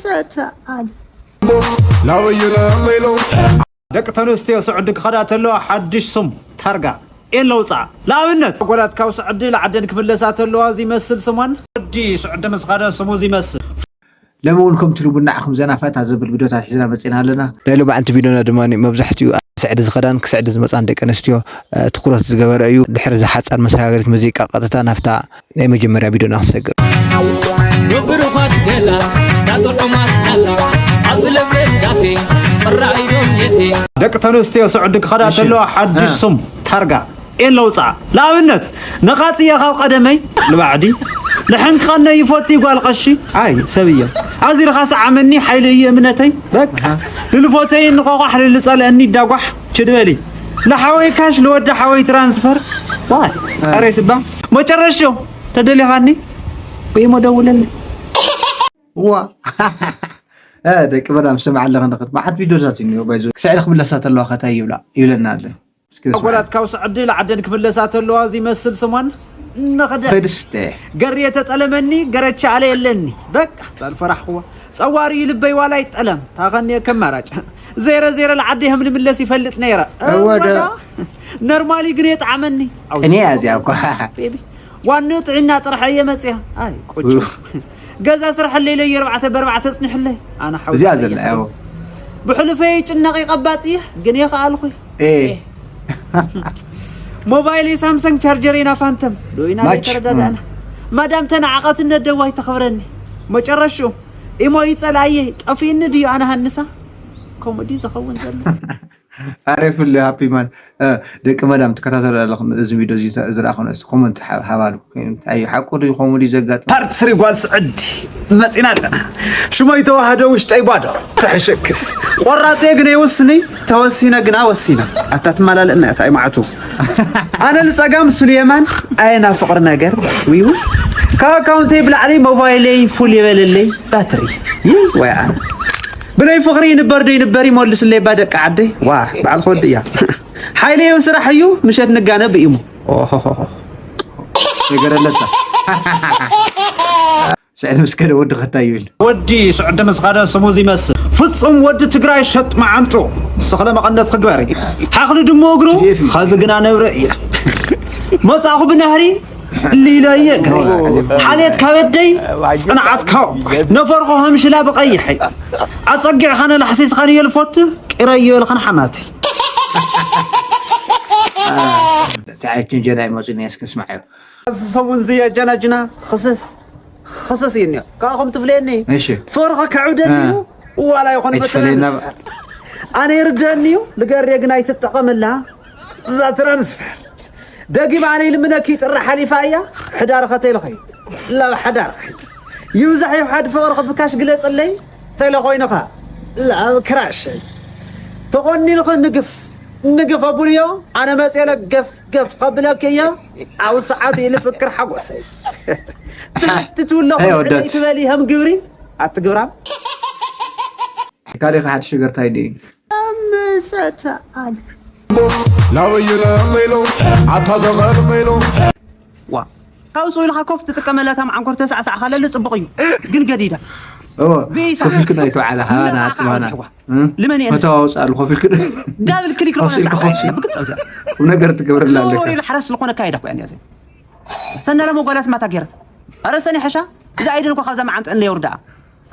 ሰተኣል ደቂ ተንስትዮ ስዑዲ ክኸዳ ተለዋ ሓድሽ ስም ታርጋ ኤን ለውፃ። ንኣብነት ኣጎላት ካብ ስዑዲ ንዓደን ክምለሳ ተለዋ ዝመስል ስሞን ወዲ ስዑዲ ምስ ኸደ ስሙ ዝመስል። ለሚ እውን ከምቲ ልሙድ ንዓኹም ዘና ፈታ ዘብል ቪድዮታት ሒዝና መፂና ኣለና። ናይ ሎማዓንቲ ቪድዮና ድማ መብዛሕትኡ ኣብ ስዕዲ ዝኸዳን ክስዕዲ ዝመፃን ደቂ ኣንስትዮ ትኩረት ዝገበረ እዩ። ድሕሪ ዝሓፃር መሰጋገሪት ሙዚቃ ቀጥታ ናብታ ናይ መጀመርያ ቪድዮና ክሰግር። ብብሩኻት ገላ ዳጥዑማት ኣላ ኣብ ለምለም ዳሴ ጽራይ ዶም የሴ ደቂ ተንስትዮ ስዑዲ ክኸዳ ተለዋ ሓድሽ ስም ታርጋ ኤን ለውፃ። ንኣብነት ነቓፂ እየ ካብ ቀደመይ ልባዕዲ ልሕንክኸነ ይፈቱ ጓል ቀሺ ኣይ ሰብየ ኣዚርኻ ሰዓመኒ ሓይሊ እዩ እምነተይ በቃ ልልፎተይ እንቆቋሕ ልልፀልአኒ ይዳጓሕ ችድበሊ ንሓወይ ካሽ ልወዲ ሓወይ ትራንስፈር ዋይ ኣሬ ስባ መጨረሽዮ ተደሊኻኒ ብኢሞ ደውለኒ ዋ ደቂ መዳም ስምዓ ኣለኻ ንኽድ መዓት ቪድዮታት እዩ ባይዞ ክስዕሪ ክምለሳ ተለዋ ከታይ ይብላ ይብለና ኣለ ኣጎላት ካብ ስዕዲ ለዓደን ክምለሳ ተለዋ ዝመስል ስሞን ንኽደስ ፈድስተ ገርየ ተጠለመኒ ገረቻ ኣለ የለኒ በቃ ፃል ፈራሕኽዋ ፀዋሪ ልበይ ዋላ ይጠለም ታኸኒ ከማራጭ ዜረ ዜረ ለዓዲ ከም ንምለስ ይፈልጥ ነይረ እወ ዶ። ነርማሊ ግን የጥዓመኒ እኔ ያዚያ እኳ ቤቢ ዋንኡ ጥዕና ጥራሕ እየ መፅያ ኣይ ቁጭ ገዛ ስርሐለይ ኢለ ኣርባዕተ በርባዕተ ፅኒሕለይ ኣነ ሓው እዚኣ ዘላ ያው ብሕሉፈይ ጭነቕ ይቐባፅ እየ ግን የኸኣልኹ ኤ ሞባይል ሳምሰንግ ቻርጀር ኢና ፋንተም ዶይና ማች። ተረዳዳእና ማዳም ተናዓቐትነት ደዋይ ተኸብረኒ መጨረሹ ኢሞ ይፀላየ ጠፊእኒ ድዩ ኣነ ሃንሳ ከምኡ ድዩ ዝኸውን ዘሎ ኣሬፍሉ ሃፒ ማን ደቂ መዳም ትከታተሉ ኣለኹም እዚ ቪድዮ እዚ ዝረኣኹም እስቲ ኮመንት ሃባሉ ሓቁ ድዩ ከምኡ ድዩ ዘጋጥም ፓርት ስሪ ጓል ስዕዲ መፂና ኣለና ሽሞይ ተዋህዶ ውሽጠይ ባዶ ተሕሸክስ ቆራፀ ግን የውስኒ ተወሲነ ግና ወሲና ኣታ ትመላለእና እያ ታይ ማዕቱ ኣነ ንፀጋም ሱልየማን ኣየና ፍቕሪ ነገር ዊው ካብ ኣካውንተይ ብላዕሊ ሞባይለይ ፉል የበለለይ ባትሪ ይህ ወይ ኣነ ብለይ ፍቕሪ ይንበር ዶ ይንበር ይመልስለይ ባ ደቂ ዓደይ ዋ በዓል ክወዲ እያ ሓይለየው ስራሕ እዩ ምሸት ንጋነ ብኢሙ ነገረለታ ስዕድ ምስ ከደ ወዲ ኸታ ይብል ወዲ ስዑዲ ምስ ኸደ ስሙ ዝመስል ፍጹም ወዲ ትግራይ ሸጥ መዓንጡ ስኽለ መቐነት ክግበር ሓኽሊ ድሞ እግሩ ኸዚ ግና ነብረ እየ መጻኹ ብናህሪ ሊለየ እግረይ ሓልየት ካበደይ ጽንዓት ካብ ነፈርኹ ሃምሽላ ብቐይሐይ ኣጸጊዕኻ ነላሕሲስኻ ንየልፎት ቅረዮ ኢልኽን ሓማተይ ተዓይትን ጀናይ መፁ ነስክስማዕ እዩ እዚ ሰሙን ዝየ ጀናጅና ኽስስ ኽስስ እዩ እኒኦ ካብኹም ትፍለየኒ እሺ ፍቕርኻ ከዕብደኒ እዩ ዋላ ይኾን ኣይትፈለየና በትራንስፈር ኣነ ይርደኒ እዩ ልገሬ ግን ኣይትጠቐምላ እዛ ትራንስፈር ደጊም ኣነ ይልምነኪ ጥሪ ሓሊፋ እያ ሕዳር ኸተይልኸይ ላብ ሓዳርኸይ ይብዛሕ ይውሓድ ፍቕርኺ ብካሽ ግለፅለይ ተለ ኮይንኻ ላብ ክራሸይ ተቖኒንኺ ንግፍ ንግፍ ኣቡልዮ ኣነ መፅኤለ ገፍ ገፍ ከብለኪ እየ ኣብ ሰዓት ኢሉ ፍክር ሓጎሰይ ትትውለኹ Hey, ወዳት። ትበሊ ከም ግብሪ ኣትግብራ ካሊኻ ሓድሽ ነገር ታይ ድዩ ምሰተኣል ላበየነ ሜሎ ኣታ ዘቐር ሜሎ ዋ ካብ ስኡ ኢልካ ኮፍ ትጥቀመላ እታ መዓንኮር ተሳዕሳዕ ካለሉ ፅቡቕ እዩ ግን ገዲዳ እዎ ብኢሳ ኮፍ ኢልክና ይተውዓላ ሃባና ንዓኻ ኣፅባና ኣብዚሕዋ። ልመን እየ መተዋውፃ ኣሉ ኮፍ ኢልክን ዳብል ክሊክ ኮፍ ኢልካ ኮፍ ኢልካ። ብግልፂ ኣብዚኣ ቁም ነገር ትገብረላ ኣለካ ዞር ኢለ ሓረስ ዝኾነ ካየዳ እኮ እያ እዚኣ ተናለ መጓላት ማታ ገይረ ኣረ ሰኒ ሕሻ እዚ ኣይደን እኳ ካብዛ መዓንጥን ለየውርዳኣ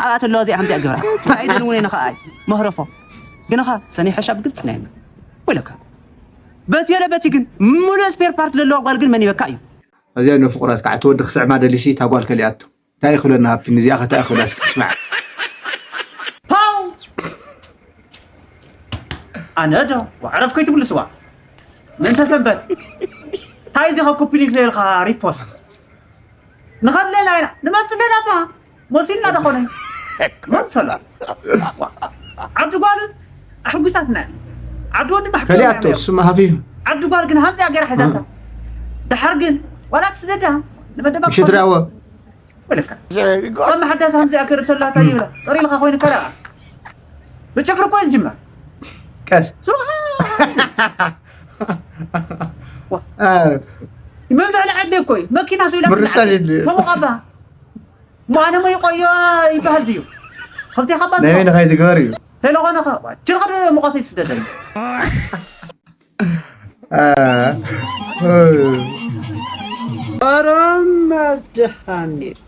ኣብኣ ተለዋ እዚኣ ከምዚኣ ግብራ ኣይደን እውን ነኸኣይ መህረፎ ግንኻ ሰኒ ሕሻ ብግልፂ ናየና ወለካ በቲ የለ በቲ ግን ሙሉእ ስፔር ፓርት ለለዋ ጓል ግን መን ይበካ እዩ እዚኣ ኖ ፍቁራት ከዓ ትወዲ ክስዕማ ደሊሲ ታጓል ከሊኣቶ እንታይ ይኽብለና ሃብቲ ንዚኣ ከታ ይኽብላ እስኪ ትስማዕ ፓው ኣነ ዶ ዋዕረፍ ከይትብሉ ስዋ ምእንተ ሰንበት እንታይ እዚ ካብ ኮፒ ሊንክ ለይልካ ሪፖስት ንኸድለና ኢና ንመፅእ ኣለና እባ መሲልና ደኾነ መምሰሉ ዓዲ ጓል ኣሕጉሳትና ዓዲ ወዲ ማሕፈር ከሊኣቶ ስማ ሃፊፉ ዓዲ ጓል ግን ሃምዚኣ ገይራ ሒዛታ ድሓር ግን ዋላ ትስደዳ ንመደባ ምሽት ዳወ ወለካ ካብ መሓዳስ ሃምዚኣ ክርኢ ተላታ ይብላ ጥሪ ኢልካ ኮይኑ ከረኣ ብጭፍሪ እኮ ይልጅመር ቀስ ስሩኻ አ፣ መንገዕ ንዓዲ እኮ እዩ መኪና ስኢላ ምርሳል የለ። ተሞቓባ ሞ ኣነ ሞ ይቆዮ ይበሃል ድዩ ክልቴኻ ባዶ። ናይ በይንኻ እዩ ትግበር እዩ። ተይለኾነ ኸ ችልኻ ዶ ሙቐት ይስደደኒ። ኧረ መድሃኒት።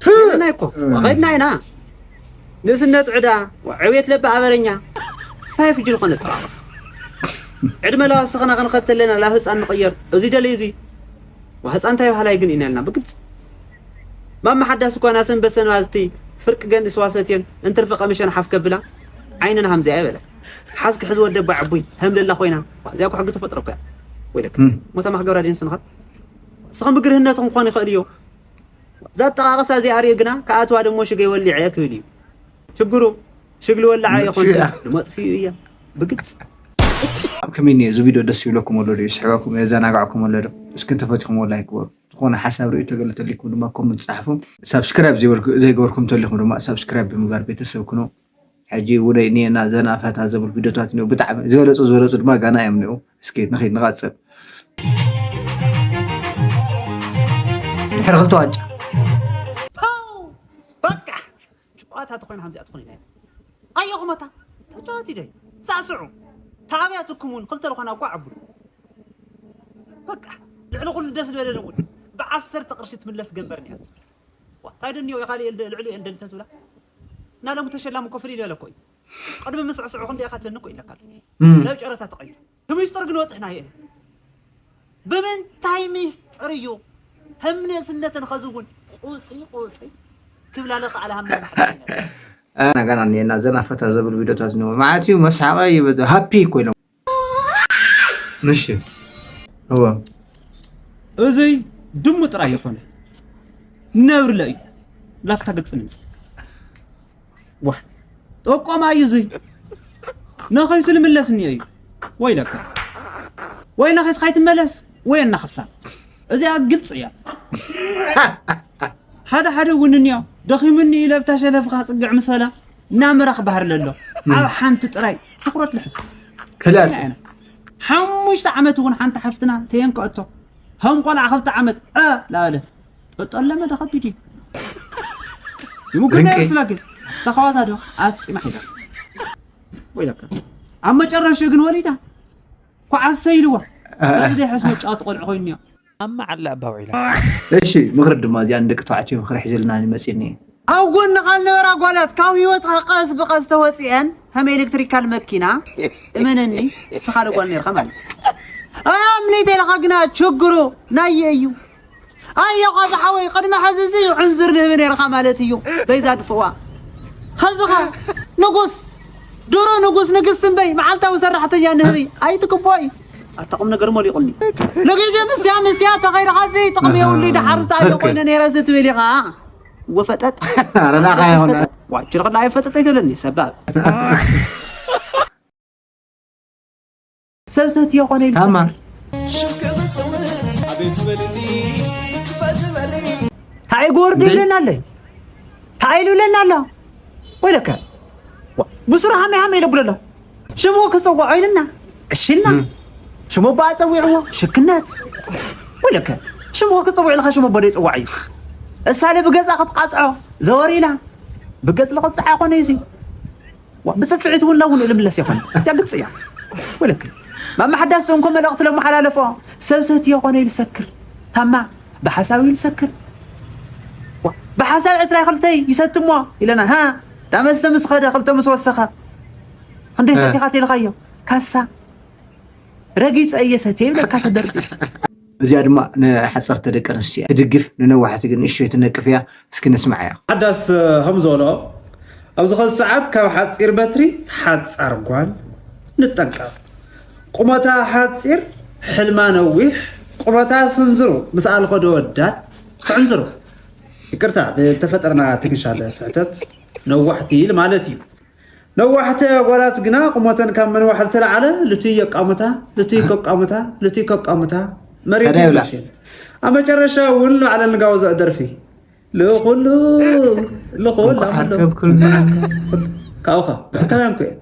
ኸድና እኮ፣ ኸድና ኢና። ንእስነት ዕዳ፣ ዕብየት ለበ ኣበረኛ። ፋይፍ ጂ ዝኾነ ጠቓቕሳ። ዕድመ ላወሰኸና ክንኸተለና ላብ ህፃን ንቕየር። እዚ ደለይ እዚ። ዋ ህፃን እንታይ ባህላይ ግን ኢና ኢልና ብግልፂ። ማማ ሓዳስ እኳ ናሰን በሰን ባልቲ ፍርቂ ገን እስዋሰትየን እንትርፊ ቀምሸን ሓፍ ከብላ ዓይነን ሃምዚኣ ይበለ። ሓዝኪ ሕዚ ወደ ባዕቡይ ሃምለላ ኮይና። ዋ፣ እዚኣ እኮ ሕጊ ተፈጥሮ እኮ እያ። ወይለክ። እም። ሞታ ማክገብራ ድንስንኻ። ስኸ ምግርህነት ክኾን ይኽእል እዩ። እዛ ኣጠቓቕሳ እዚኣ ኣርእዩ ግና፣ ክኣትዋ ደሞ ሽገይ ወሊዐ ክብል እዩ። ችግሩ፣ ሽግ ልወልዓ እየ መጥፊኡ ኮንኩ፣ እያ። ልመጥፊኡ እያ። ብግልፂ። ኣብ ከመይ እኒኦ፣ እዚ ቪድዮ ደስ ይብለኩም ኣሎ ድዩ? ይስሕበኩም፣ የዘናጋዕኩም ኣሎ ዶ? እስኪ እንተፈቲኹምዎ ላይክ ግበሩ። ዝኾነ ሓሳብ ርእዩ ተገለ ተሊኩም ድማ ኮመንት ጸሓፉ። ሳብስክራይብ ዘይበልኩ-፣ ዘይገበርኩም ተሊኹም ድማ ሳብስክራይብ ብምግባር ቤተሰብ ኩኑ። ሕጂ ውደይ እኒኤና ዘና ፈታ ዘብል ቪድዮታት እኒኦ። ብጣዕሚ ዝበለጹ ዝበለጹ ድማ ጋና እዮም እኒኦ። እስኪ ንኺድ ንቐጽል። ድሕሪ ክልተ ዋንጫ። ፓው! በቃ! ጨዋታ ተኾይኑ ከምዚኣ ትኾን ኢና። ኣየኹም ኣታ ተጫወቲ ደይ ሳስዑ። ታብያ ትኩም እውን ክልተ ዝኾና እኳ ዓብዱ። በቃ ልዕሊ ኩሉ ደስ ዝበለ ንጉድ ብዓሰርተ ቅርሺ ትምለስ ገንበር እኒኣ። ዋ፣ እንታይ ደንዮ የኻሊ ልዕሊ እየ እንደሊ ተትብላ። እና ሎሚ ተሸላሚ እኮ ፍልይ ዝበለ እኮ እዩ። ቅድሚ ምስዕስዑ ክንደይ ኢኻ ትበኒ እኮ ኢለካ ኣሎ። እም። ናብ ጨረታ ተቐይሩ። ብሚስጥር ግን ወፅሕና ይእነ። ብምንታይ ሚስጥር እዩ? ህምነስነትን ኸዚ እውን ቁፂ ቁፂ ክብላ ለኽኣለ ሃምና ማሕበር። ኣና ጋና እኒኤና ዘና ፈታ ዘብል ቪዲዮታት እኒኦ። ማለት እዩ መሳሓቂ ይበ-፣ ሃፒ እኮ ኢሎም። እሺ። እወ። እዙይ ድሙ ጥራይ ይኾነ። ነብርለ እዩ። ላፍታ ገጽ ንምጽ። ዋ። ጠቆማ እዩ እዙይ። ነኸይሱ ልምለስ እኒኦ እዩ። ወይለካ። ወይ ነኸይስ ካይትመለስ፣ ወይ እናኽሳ። እዚኣ ግልጽ እያ። ሓደ ሓደ እውን እኒኦ፣ ደኺሙኒ ኢለ ኣብታ ሸለፍኻ ጽግዕ ምስ በላ፣ እናመራ ክበሃር ለሎ። እም። ኣብ ሓንቲ ጥራይ ትኹረት ልሕዝ። ክላል። ሓሙሽተ ዓመት እውን ሓንቲ ሓፍትና ተየንከአቶ። ከም ቆልዓ ክልተ ዓመት፣ እ፣ ላበለት። ጠጠለመ ዶ ከቢድ እዩ። ይምጉ ድንቂ። ናይ ርስላ ግን፣ ሰኸዋዛ ዶ ኣስጢማ ሒዛ። ወይለካ። ኣብ መጨረሻ ግን ወሊዳ። ኳዓሰ ኢልዋ። እ። እዚ ደይ ሕስ መጫወቲ ቆልዑ ኮይኑ እኒኦ። ኣብ መዓላ ኣባውዒላ። እሺ፣ ምኽሪ ድማ እዚኣ ንደቂ ተባዕትዮ ምኽሪ ሒዝልና ንመጽእ እኒአ። ኣብ ጎንኻ ዝነበራ ጓላት ካብ ህይወትኻ ቀስ ብቐስ ተወፂአን፣ ከም ኤሌክትሪካል መኪና፣ እመነኒ፣ ንስኻ ዶ ጓል ነርካ ማለት እዩ። ኣይ፣ ኣምኒት ኢልኻ ግና ችግሩ ናየ እዩ። ኣየ፣ ጓዛ ሓወይ፣ ቅድሚ ሕዚ እዚ ዕንዝር ንህቢ ነርካ ማለት እዩ። በይዛ ድፍዋ። ኸዚ ኸ ንጉስ፣ ድሮ ንጉስ ንግስቲ እምበይ፣ መዓልታዊ ሰራሕተኛ ንህቢ ኣይትቅቦይ። ኣታ ቁም ነገር መሊቑኒ። ንግዜ ምስትያ፣ ምስትያ ተኸይድኻሲ ጥቕሚ የብሉይ፣ ደሓር ዝተኣየ ኣከ። ኮይነ ነይረ እዚ ትብል ኢኻ። ወፈጠጥ። ኧረ ናኻ ይኹን። ወፈጠጥ። ዋጅር ኸላ ኣይፈጠጥ ኣይትብለኒ፣ ሰባብ። ሰብ ሰትዮ ኾነ ኢሉ ታማ። ሰትዮ። ሽፍከ ክጽውር ኣቤት በልኒ ክፈት በሪ። እንታይ ጎርዲ እንዴ? ኢለና ኣለ? እንታይ ኢሉ ኢለና ኣሎ? ወይለከ። ዋ፣ ብስሩ ሃመይ ሃመይ ኢለ ብሎ ኣሎ። ሽሙ ክጽውዖ ኢልና። ዕሽልና። እም። ሽሙ በኣ ጸዊዕዎ። ሽክነት። ወይለከ። ሽሙ ክጽውዕ ኢልካ ሽሙ በዶ ይጽዋዕ እዩ። እሳለ ብገጻ ክትቃጽዖ። ዘወር ኢላ። ብገጽ ልቕጽዓ ኮነ እዩ። ዋ፣ ብስፍዒት እውን ለው ንልምለስ ይኾን። እዚኣ ግልጽ እያ። ወለክ። ማማ ሓዳስ እንኮ መልእኽቲ ለመሓላለፎ። ሰብ ሰትዮ ኮነ ይልሰክር። ታማ ብሓሳብ ይልሰክር። ዋ፣ ብሓሳብ ዕስራ ክልተይ ይሰትሞ ኢለና። ሃ፣ ዳመስተ ምስ ኸደ ክልተ ምስ ወሰኸ። ክንደይ እ። ሰቲኻ ትልኻዮ? ካሳ። ረጊጸ እየ ሰትየ ይብለካ ተደርጺጽ። እዚኣ ድማ ንሓጸርቲ ደቂ ኣንስትዮ እያ ትድግፍ፣ ንነዋሕቲ ግን ንእሽቶይ ትነቅፍ እያ። እስኪ ንስማዓያ። ሓዳስ፣ እ፣ ከም ዝበሎ፣ ኣብዚ ኸዚ ሰዓት ካብ ሓጺር በትሪ ሓጻር ጓል ንጠንቀቕ። ቁመታ ሓጺር፣ ሕልማ ነዊሕ፣ ቁመታ ስንዝሩ ምስ ኣልኸዶ ወዳት ትዕንዝሩ። ይቅርታ፣ ብተፈጠረና ቴክኒሻል ስሕተት ነዋሕቲ ማለት እዩ። ነዋሕቲ ጓላት ግና ቁመተን ካብ ምንዋሕ ዝተለዓለ ልቱይ የቃሙታ፣ ልቱይ ከቃሙታ፣ ልቱይ ከቃሙታ፣ መሬት ታዲያ ይብላ። ይብላሽን። ኣብ መጨረሻ እውን ንባዕለን ንጋወዛእ ደርፊ። ልኹሉ፣ ልኹሉ፣ እንኳዕ ኣኹሉ። ኣርከብኩልና። ካብኻ፣ ብሕታውያን ኩ እየን።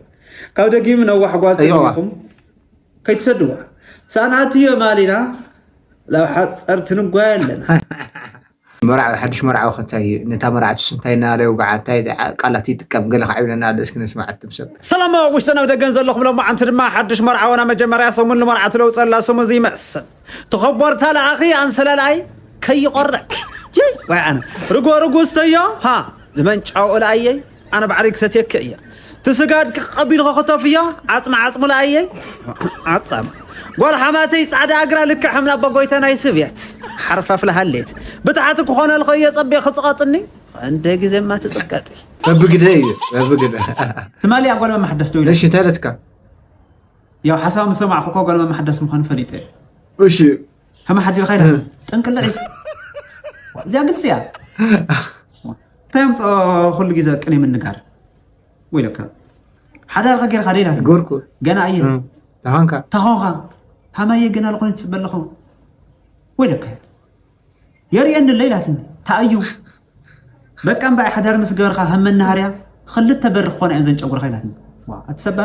ካብ ደጊም ነዋሕ ጓል እዮዋ። ተገይኹም ከይትሰድዋ። ሳንኣትዮ ማሊና፣ ላብ ሓፀር ትንጓየ ኣለና። መርዓዊ ሓድሽ መርዓዊ ከታይ እዩ? ነታ መርዓቱ እንታይ እናበለ ይውግዓ? እንታይ ቃላት ይጥቀም? ገለ ከዕብለና ኣሎ እስኪ ነስማዓትም ሰብ። ሰላም ውሽጥን ኣብ ደገን ዘለኹም፣ ሎማዓንቲ ድማ ሓድሽ መርዓውና መጀመርያ ሰሙን ንመርዓቱ ለውፀላ ስሙ እዚ ይመስል። ተኸቦርታ ለኣኺ ኣንሰላልኣይ ከይቆረክ ወይ ኣነ ርጎ ርጉስተዮ ሃ ዝመንጫው ለኣየይ ኣነ ባዕሪ ክሰትየኪ እየ። ትስጋድ ቀቢልኸ ክተፍዮ ዓጽሚ ዓጽሙ ለኣየይ ዓጻም ጓል ሓማተይ ጻዕዳ እግራ ልክዕ ከም ናብ ኣቦጎይታ ናይ ስብየት ሓርፋፍ ለሃሌት ብታሕቲ ክኾነልኸ እየ ጸቤ ክጽቐጥኒ እንደ ግዜማ ትጽቀጢ። በብግደ እዩ በብግደ። ትማሊ ኣብ ጓል መማሓደስ ደው ኢለ እሺ እንታይ ለትካ? ያው ሓሳብ ምስ ሰማዕኩ እኮ ጓል መማሓደስ ምዃኑ ፈሊጠ እየ። እሺ ከመ ሓዲርካ ኢላ ጠንቅልዒት እዚኣ ግልፂ እያ። እንታይ ኣምፅኦ ኩሉ ግዜ ቅኔ ምንጋር ወይለካ ሓዳርካ ጌርካ ደይላት ጎርኩ ገና ኣየ ተኾንካ ተኾንካ ሃማየ ገና ዝኾነ ትፅበ ኣለኹ ወይለካ የርእየኒ ለይላትኒ ተኣዩ በቃ እምበኣይ ሓዳር ምስ ገበርካ ከም መናሃርያ ክልተ በሪ ክኾና እየን ዘን ጨጉርካ ኢላትኒ። ዋ፣ ኣቲ ሰባ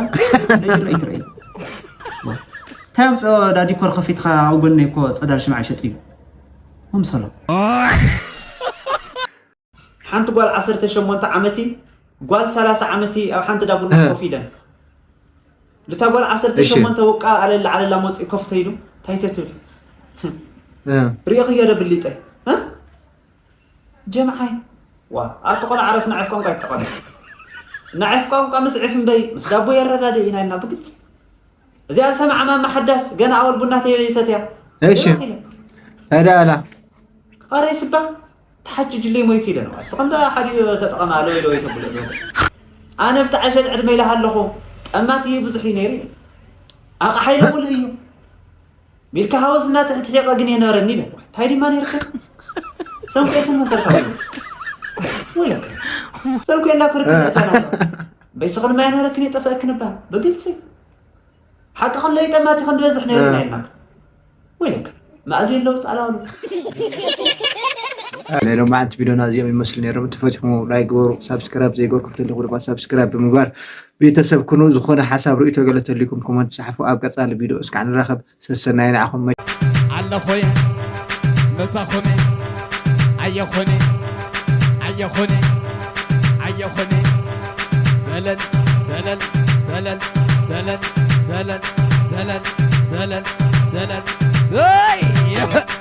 ለይትረኢ ትረኢ። ዋ፣ እንታይ ኣምፅኦ ዳ ዲኮር ከፊትካ ኣብ ጎኒ እኮ ፀዳል ሽምዓ ይሸጥ እዩ። ምሰሎ ሓንቲ ጓል ዓሰርተ ሸሞንተ ዓመቲ ጓል ሰላሳ ዓመቲ ኣብ ሓንቲ ዳቡና ኮፍ ኢለን ልታ ጓል ዓሰርተ ሸሞንተ ውቃ ኣለላ ዓለላ መፂኡ ኮፍ ተይሉ እንታይ ተትብል ሪእኽዮ ዶ ብሊጠ ጀምዓይ ዋ ኣቲ ቆልዓ ዕረፍ ንዓፍ ቋንቋ ይጠቐም ንዓፍ ቋንቋ ምስ ዕፍ እምበይ ምስ ዳቦ የረዳድእ ኢና ኢልና ብግልፂ እዚኣ ዝሰምዓ ማማ ሓዳስ ገና ኣወል ቡና ተይሰትያ እሺ ታዲያ ኣላ ቃረይ ስባ ተሓጅጅለይ ሞይቱ ኢለ ነዋ እስኸም ዳ ሓዲኡ ተጠቐም ኣለ ኢለ ወይ ተብሎ ዞ ኣነ ብቲ ዓሸል ዕድመ ኢለ ሃለኹ ጠማት እዩ ብዙሕ እዩ ነይሩ ኢለ ኣቕሓ ኢለ ውልህ እዩ ሚልካ ሃወስ እና ትሕትሒቐ ግን የነበረኒ ኢለ እንታይ ድማ ነይርካ ሰንኩኤትን መሰርካ ወይለካ ሰንኩኤ እንዳኩርክ እተና በይስኽን ማይ ነረክን የጠፈእክን እባ ብግልፂ ሓቂ ከሎ ይጠማት ይኸን ዝበዝሕ ነይሩ ናይ እናት ወይለካ ማእዚ የለው ፃላሉ ናይ ሎማዓንቲ ቪዲዮና እዚኦም ይመስሉ ነይሮም ተፈፂሙ ላይ ግበሩ ሳብስክራይብ ዘይገርኩም ተለኩ ድማ ሳብስክራይብ ብምግባር ቤተሰብ ኩኑ ዝኾነ ሓሳብ ርእቶ ገለ ተሊኩም ኮመንት ፃሕፉ ኣብ ቀፃሊ ቪዲዮ እስካዕ ንራኸብ ሰሰናይ ንዓኹም ኣለኾይ መሳኾነ ኣየኾነ ኣየኾነ ኣየኾነ ሰለል ሰለል ሰለል ሰለል ሰለል ሰለል ሰለል ሰለል ሰይ